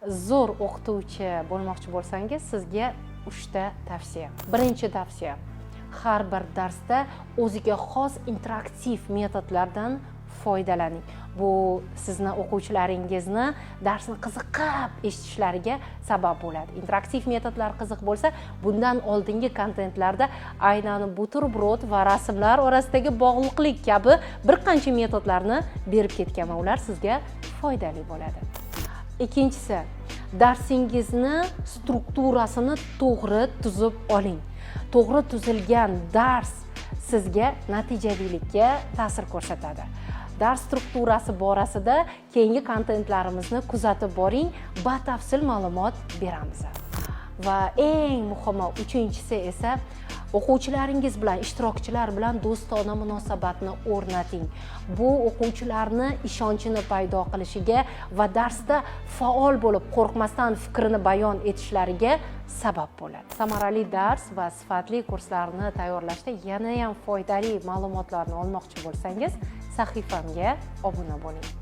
Zo'r o'qituvchi bo'lmoqchi bo'lsangiz, sizga uchta tavsiya. Birinchi tavsiya: har bir darsda o'ziga xos interaktiv metodlardan foydalaning. Bu sizni o'quvchilaringizni darsni qiziqib eshitishlariga sabab bo'ladi. Interaktiv metodlar qiziq bo'lsa, bundan oldingi kontentlarda aynan buterbrod va rasmlar orasidagi bog'liqlik kabi bir qancha metodlarni berib ketganman, ular sizga foydali bo'ladi. Ikkinchisi: darsingizni strukturasini to'g'ri tuzib oling. To'g'ri tuzilgan dars sizga natijalilikka ta'sir ko'rsatadi. Dars strukturasi borasida keyingi kontentlarimizni kuzatib boring, batafsil ma'lumot beramiz. Va eng muhimi, uchinchisi esa o'quvchilaringiz bilan, ishtirokchilar bilan do'stona munosabatni o'rnating. Bu o'quvchilarni ishonchini paydo qilishiga va darsda faol bo'lib, qo'rqmasdan fikrini bayon etishlariga sabab bo'ladi. Samarali dars va sifatli kurslarni tayyorlashda yanayam foydali ma'lumotlarni olmoqchi bo'lsangiz, sahifamga obuna bo'ling.